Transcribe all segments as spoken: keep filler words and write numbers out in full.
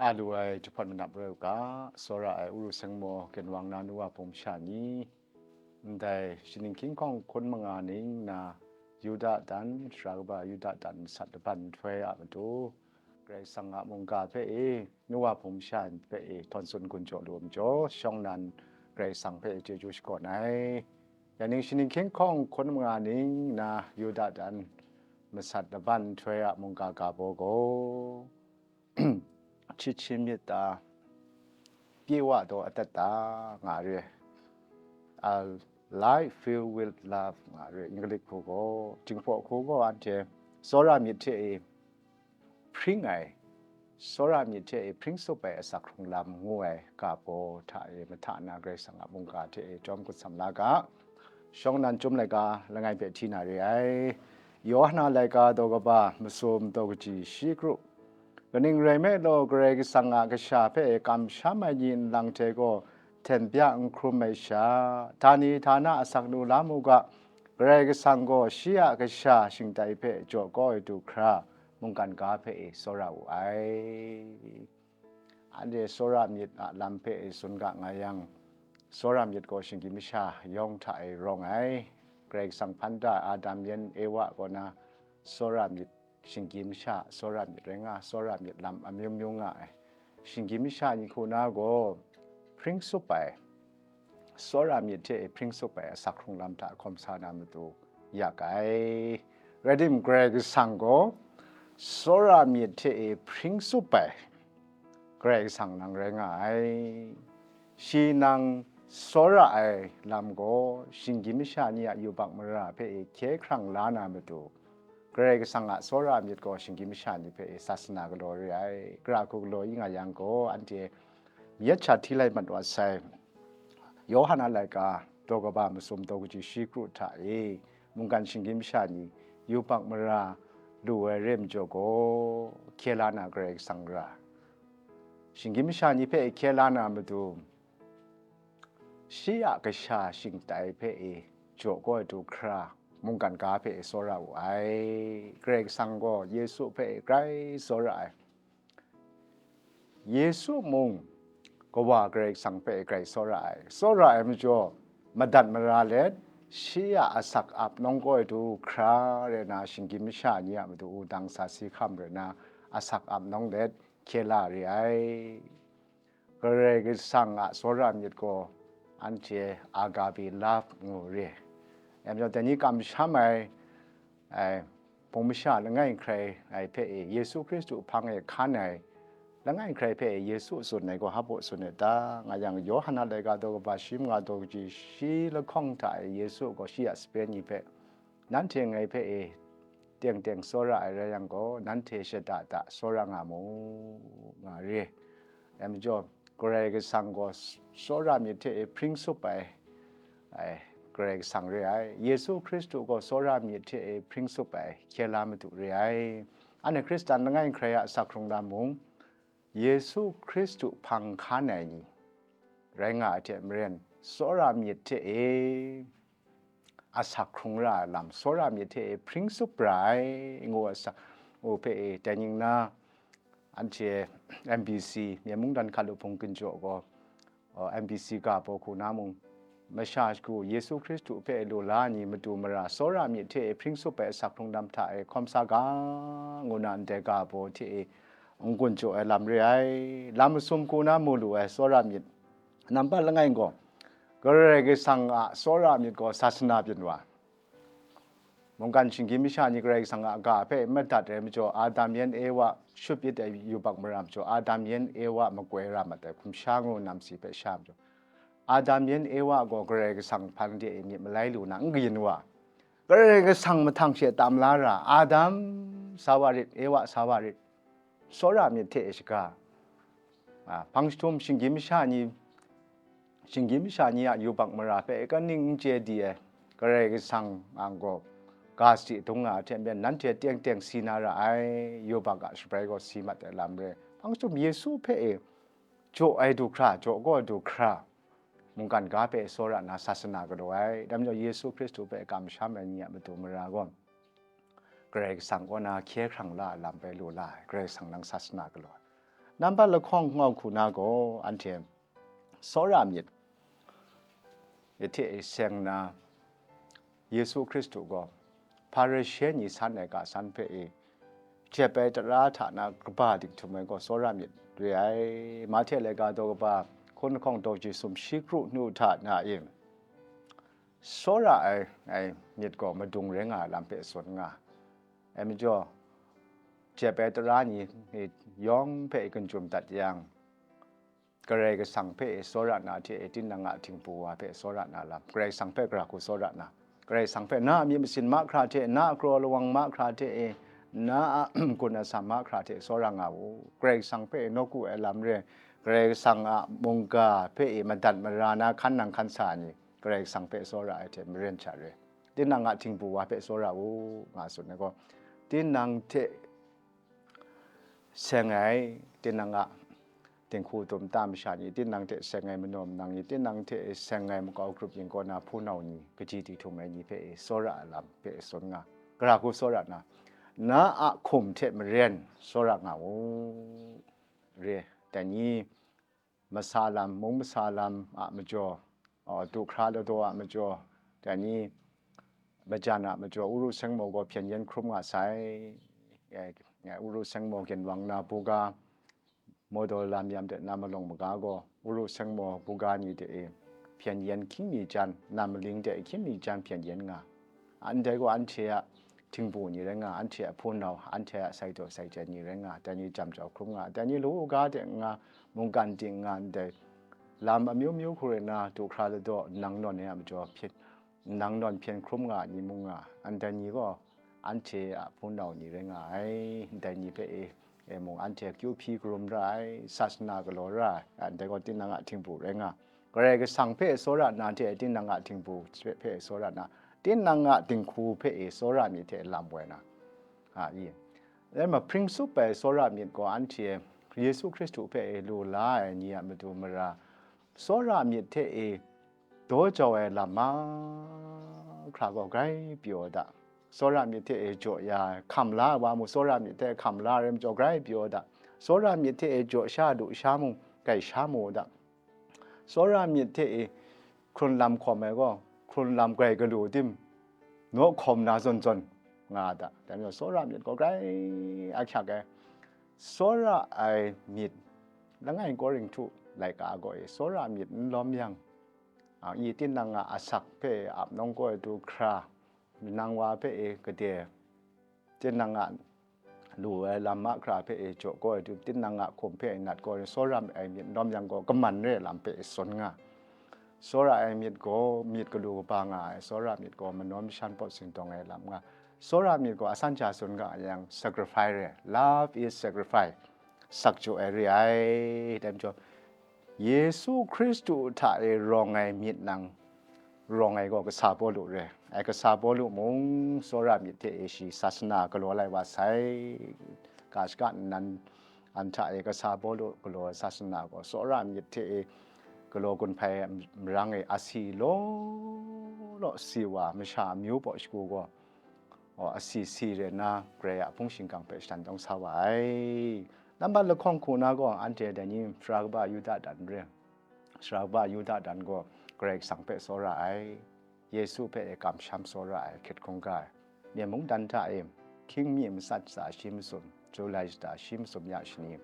A lu ai jahpawt manap rai u ga, tsawra ai Uru Sengmo, Ginwang na nu wa hpung masha ni, ndai shaning hkying hkawng hkun manga ning nna, Yuda dan, sara kaba Yuda dan masat laban nhtoi a matu, Karai Kasang a mungga hpe e, nu wa hpung masha hpe e, htawn tsun gun jaw lu ai majaw, shawng nnan Karai Kasang hpe e chyeju shakawn ai. Ya ning shaning hkying hkawng hkun manga ning nna, Yuda dan masat laban nhtoi a mungga ga baw gaw, Hpyi hpyi myit ta, pyi wa taw adat ta nga re. A life filled with love nga re. Inglik hku gaw, Jinghpaw hku gaw anhte tsawra myit hte e hpring ai, tsawra myit hte e hpring tsup ai asak hkrung lam ngu ai ga baw hta e mahta na Karai Kasang a mungga hte e jawm kut sam la ga. Shawng nnan Chyum laika langai hpe hti na re ai. Yawhana laika daw kaba masum daw kaji shi kru. Kaning rai nme law, Karai Kasang a kasha hpe kamsham ai ni nlang hte gaw hten bya n hkrum ai sha, htani htana asak lu la mu ga, Karai Kasang gaw shi a kasha shingtai hpe jaw kau ai du hkra, mungkan ga hpe e tsawra wu ai. Anhte tsawra myit a lam hpe e tsun ga nga yang, tsawra myit gaw shinggyim masha yawng hta e rawng ai. Karai Kasang hpan da ai Adam yan Ewa kaw na tsawra myit, shinggyim masha tsawra myit rai nga, tsawra myit lam amyu myu nga ai. Shinggyim masha ni hku na gaw hpring tsup ai, tsawra myit hte hpring tsup ai asak hkrung lam hta hkawm sa na matu yak ai. Rai tim, Karai Kasang gaw tsawra myit hte hpring tsup ai Karai Kasang nang rai nga ai. Shi nang tsawra ai lam gaw, shinggyim masha ni a yubak mara hpe hkye hkrang la na matu, Karai Kasang a tsawra myit gaw shinggyim masha ni hpe sasana galaw re ai, gara hku galaw yu nga yang gaw, anhte myit sha hti lai mat wa sai. Yawhan a laika daw kaba masum daw kaji shi kru hta e, mungkan shinggyim masha ni yubak mara lu ai re majaw gaw, hkye la na Karai Kasang ra. Shinggyim masha ni hpe hkye la na matu, shi a kasha shingtai hpe e jaw kau ai du hkra, mungkan ga hpe e tsawra wu ai. Karai Kasang gaw Yesu hpe e grai tsawra ai. Yesu mung Kawa Karai Kasang hpe e grai tsawra ai. Tsawra ai majaw, madat mara let, shi a asak ap nawng kau ai du hkra rai na, shinggyim masha ni a matu wudang sa si hkam rai na, asak ap nawng let, hkye la re ai. Karai Kasang a tsawra myit gaw anhte agape love ngu re. Dai majaw, dai ni kamsham ai, ai, hpung masha langai hkrai ai hpe e, Yesu Hkristu hpang e hkan ai langai hkrai hpe e Yesu tsun ai gaw, hpa baw tsun ai ta nga yang, Yawhan a laika daw kaba shi manga daw kaji shi lahkawng hta e Yesu gaw shi a sape ni hpe, nanhte ngai hpe e teng teng tsawra ai rai yang gaw, nanhte shada da tsawra nga mu, nga re. Dai majaw, Karai Kasang gaw tsawra myit hte e hpring tsup ai, ai, Karai Kasang re ai. Yesu Hkristu gaw tsawra myit hte e hpring tsup ai, hkye la matu re ai. Anhte Hkristan langai hkrai a asak hkrung lam mung, Yesu Hkristu hpang hkan ai ni rai nga ai hte maren, tsawra myit hte e asak hkrung ra ai lam, tsawra myit hte e hpring tsup ra ai, ngu ai sa, ngu hpe e, dai ning na, anhte M B C, Myen Mungdan Hkalup Hpung Ginjaw gaw, uh, M B C ga baw hku na mung, masha shagu Yesu Hkristu hpe lu la ai ni matu mara tsawra myit hte e hpring tsup ai asak hkrung lam hta e hkawm sa ga, ngu na ndai ga baw hte e n-gun jaw ai lam re ai. Lam masum hku na mu lu ai tsawra myit nampat langai gaw, Karai Kasang a tsawra myit gaw sasana byin wa, mungkan shinggyim masha ni Karai Kasang a ga hpe madat ai majaw, Adam yan Ewa shut yit ai yubak mara majaw, Adam yan Ewa makoi ra mat ai hkum sha ngu nam si hpe sha majaw, Adam yan Ewa gaw Karai Kasang hpang de e myit malai lu na n kayin wa, Karai Kasang mahtang she tam la ra, Adam sa wa rit, Ewa sa wa rit, tsawra myit hte e shaga, a, hpang jahtum shinggyim masha ni, shinggyim masha ni a yubak mara hpe kaning n chye di ai, Karai Kasang ang gaw ga sadi dung nga ai hte maren, nanhte teng teng si na ra ai, yubak a shabrai gaw si mat ai lam re. Hpang jahtum Yesu hpe e jaw ai du hkra, jaw kau ai du hkra, mungkan ga hpe tsawra na sasana galaw ai. Dai majaw, Yesu Hkristu hpe kamsham ai ni a matu mara gaw, Karai Kasang kaw na hkye hkrang la ai lam bai lu la ai, Karai Kasang nang sasana galaw ai. Nambat lahkawng ngau hku na gaw, anhte tsawra myit hte seng nna, Yesu Hkristu gaw Hparishe ni san ai ga san hpe e jep ai tara hta na kaba dinghtum ai gaw tsawra myit re ai. Mahte laika daw kaba hkun lahkawng daw shi sumshi kru nu hta na e, tsawra ai, ai myit gaw madung rai nga ai lam hpe tsun nga ai majaw, jep ai tara ni yawng hpe e gun chyum dat yang, Karai Kasang hpe e tsawra na hte e, tinang a htingbu wa hpe tsawra na lam, Karai Kasang hpe gara hku tsawra na, Karai Kasang hpe na a myit masin mahkra hte, na a kraw lawang mahkra hte e, na a gun atsam mahkra hte tsawra nga u. Karai Kasang hpe e nawku ai lam re, Karai Kasang a mungga hpe e madat mara na hkan nang hkan sa ai ni, Karai Kasang hpe tsawra ai hte maren sha re, tinang a htingbu wa hpe tsawra u, nga tsun ai gaw, tinang hte seng ai, tinang a dinghku dum ta masha ni, tinang hte seng ai manaw manang ni, tinang hte seng ai makau grup yin kaw na hpunau ni, kaji dinghtum ai ni hpe e tsawra ai lam hpe tsun nga, gara hku tsawra na, na a hkum hte maren tsawra nga u. Re, dai ni, masa lam, mung masa lam a majaw, aw, du hkra ladaw a majaw, dai ni, majan a majaw, Uru Sengmaw gaw hpyen yen hkrum nga sai. E, e, Uru Sengmaw ginwang na buga, mawdaw lam yam de na malawng maga gaw, Uru Sengmaw buga ni de e hpyen yen hkying mi jan, na maling de hkying mi jan hpyen yen nga. Ndai gaw anhte a htingbu ni rai nga, anhte a hpunau, anhte a sai daw sai chye ni rai nga, dai ni jam jau hkrum nga, dai ni lawu ga de nga, mungkan ting nga ndai, lam amyu myu hku rai na, du hkra ladaw, nang nawn ai a majaw hpyen, nang nawn hpyen hkrum nga ai ni mung nga, ndai ni gaw anhte a hpunau ni rai nga ai, ndai ni hpe e, e mung anhte akyu hpyi karum ra ai, sasana galaw ra ai, ndai gaw tinang a htingbu rai nga, Karai Kasang hpe tsawra na hte tinang a htingbu hpe tsawra na, tinang a dinghku hpe e tsawra myit hte lam woi na, a, i, dai ma hpring tsup ai tsawra myit gaw anhte Yesu Hkristu hpe e lu la ai ni a matu mara, tsawra myit hte e daw jau ai lam mahkra gaw grai pyaw da. Tsawra myit hte e jaw ya ai, hkam la ai wa mung, tsawra myit hte hkam la ai rai majaw, grai pyaw da. Tsawra myit hte e jaw sha, lu sha mung, grai sha mu da. Tsawra myit hte e hkrun lam hkawm ai gaw, hkrun lam grai galu tim, naw hkawm na zawn zawn nga da. Dai majaw, tsawra myit gaw grai ahkyak ai. Tsawra ai myit, langai Korinhtu laika gaw e, tsawra myit n lawm yang, a, i tinang a asak hpe ap nawng kau ai du hkra, nang wa hpe e gade, tinang a lu ai lam mahkra hpe e jaw kau ai du, tinang a hkum hpe e nat kau ai, tsawra ai myit n lawm yang gaw, kaman re ai lam hpe e tsun nga. Tsawra ai myit gaw, myit galu kaba nga ai, tsawra myit gaw, manaw mashan pawt singdawng ai lam nga. Tsawra myit gaw, asan hta tsun nga yang, sacrifice re, love is sacrifice, sak jaw ai re ai, dai majaw, Yesu Hkristu hta e rawng ai myit nang rawng ai gaw kasa Pawlu re ai. Kasa Pawlu mung tsawra myit hte e shi sasana galaw lai wa sai. Ga shaka nnan an hta e kasa Pawlu galaw ai sasana gaw, tsawra myit hte e galaw gun hpai marang e asi law law si wa masha amyu baw shagu gaw, aw, asi si re nna, Karai a hpung shingkang hpe shatan tawng sa wa ai. Nambat lahkawng hku na gaw, anhte dai ni sara kaba Yuda dan re. Sara kaba Yuda dan gaw Karai Kasang hpe tsawra ai, Yesu hpe e kamsham tsawra ai, hkrit hkungga ai, myen mungdan hta e hkying mi matsat tsa shi masum, Julai shata shi masum ya shani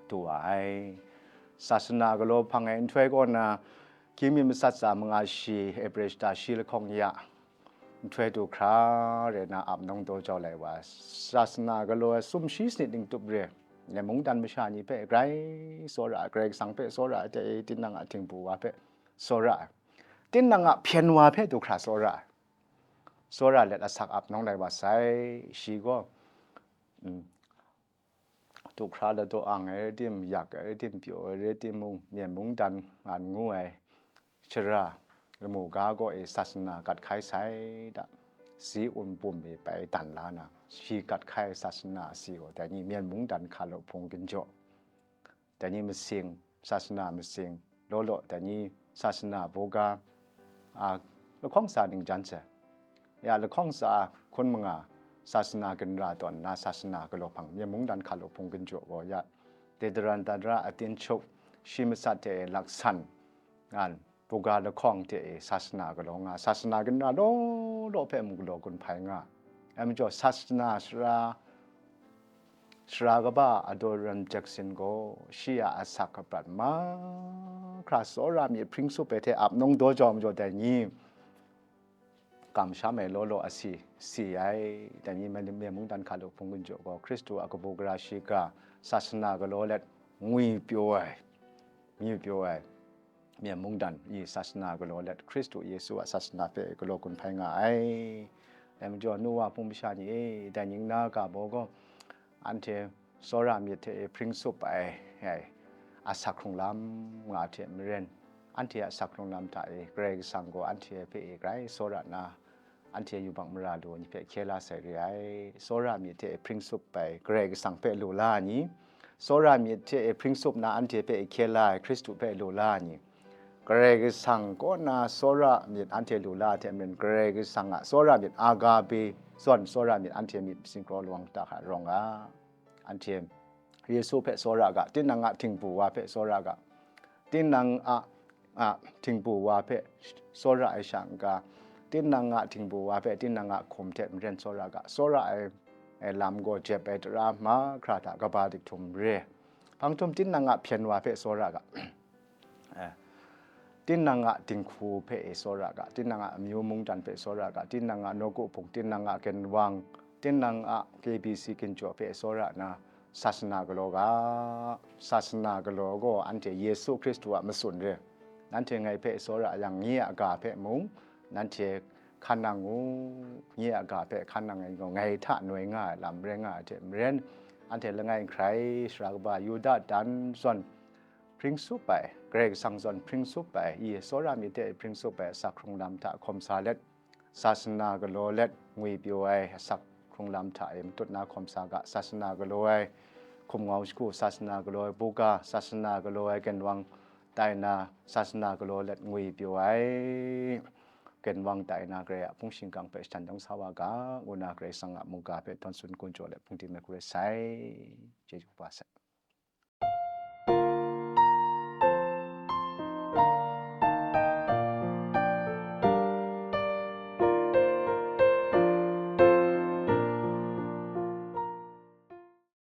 du wa ai. Sasana galaw hpang ai nhtoi kaw na, hkying mi matsat tsa manga shi, Eprel shata shi lahkawng ya nhtoi du hkra re na ap nawng daw jau lai wa, sasana galaw ai sumshi sanit ning tup re, myen mungdan masha ni hpe grai tsawra ai, Karai Kasang hpe tsawra ai, dai tinang a htingbu wa hpe tsawra ai, tinang a hpyen wa hpe du hkra tsawra ai, tsawra let asak ap nawng lai wa sai. Shi gaw, mm, du hkra ladaw ang ai rai tim, yak ai rai tim, pyaw ai rai timung, myen mungdan ngan ngu ai shara lamu ga gaw e sasana gat hkai sai da, si un bum e bai dan la na, shi gat hkai ai sasana asi gaw, dai ni myen mungdan hkalau hpung ginjaw, dai ni masing, sasana masing, law law, dai ni sasana boga, a, lahkawng tsa ningjan sai. Ya, lahkawng tsa hkun manga, sasana ginra tawn nna, sasana galaw hpang, myen mungdan hkalau hpung ginjaw gaw ya, Dedaran Dadra atin chup, shi matsat hte e laksan, ngan, buga lahkawng hte e sasana galaw nga, sasana ginra law law hpe mung galaw gun hpai nga. Dai majaw, sasana sara, sara kaba Adoniram Judson gaw shi a asak aprat mahkra tsawra myit hpring tsup ai hte ap nawng daw jau majaw dai ni, kamsham ai law law asi si ai. Dai ni, Myen mungdan hkalup hpung ginjaw gaw Hkristu a kabu gara shiga, sasana galaw let ngwi pyaw ai, ngwi pyaw ai, Myen mungdan i sasana galaw let Hkristu Yesu a sasana hpe galaw gun hpai nga ai. Dai majaw, nu wa hpung masha ni e, dai ning na ga baw gaw, anhte tsawra myit hte e hpring tsup ai, ai asak hkrung lam nga hte maren, anhte a asak hkrung lam hta e Karai Kasang gaw anhte hpe e grai tsawra nna, anhte yubak mara lu ai ni hpe hkye la sai re ai. Tsawra myit hte e hpring tsup ai Karai Kasang hpe lu la ai ni, tsawra myit hte e hpring tsup nna anhte hpe hkye la ai Hkristu hpe lu la ai ni, Karai Kasang kaw na tsawra myit anhte lu la ai hte maren, Karai Kasang a tsawra myit agape zawn tsawra myit anhte myit masin kraw lawang ta hkra rawng ga. Anhte Yesu hpe tsawra ga, tinang a htingbu wa hpe tsawra ga, tinang a, a htingbu wa hpe tsawra ai sha n-ga, tinang a htingbu wa hpe tinang a hkum hte maren tsawra ga, tsawra ai, ai lam gaw jep ai tara mahkra hta kaba dik htum re, hpang htum tinang a hpyen wa hpe tsawra ga. Eh, tinang a dinghku hpe e tsawra ga, tinang a amyu mungdan hpe tsawra ga, tinang a nawku hpung, tinang a ginwang, tinang a K B C ginjaw hpe tsawra nna, sasana galaw ga, sasana galaw gaw anhte Yesu Hkristu a matsun re. Nanhte ngai hpe tsawra yang, nye a ga hpe mung nanhte hkan nang u, nye a ga hpe hkan nang ai gaw, ngai hta noi nga ai lam rai nga ai hte maren, anhte langai nhtoi sara kaba Yuda dan zawn hpring tsup ai, Karai Kasang zawn hpring tsup ai, i tsawra myit hte hpring tsup ai asak hkrung lam hta hkawm sa let, sasana galaw let ngwi pyaw ai asak hkrung lam hta e matut na hkawm sa ga, sasana galaw ai hkum ngau shagu, sasana galaw ai buga, sasana galaw ai ginwang tai na, sasana galaw let ngwi pyaw ai ginwang tai na, Karai a hpung shingkang hpe shatan dawng sa wa ga, ngu na Karai Kasang a mungga hpe htawn tsun kun jaw let hpungdim ai hku rai sai. Chyeju kaba sai.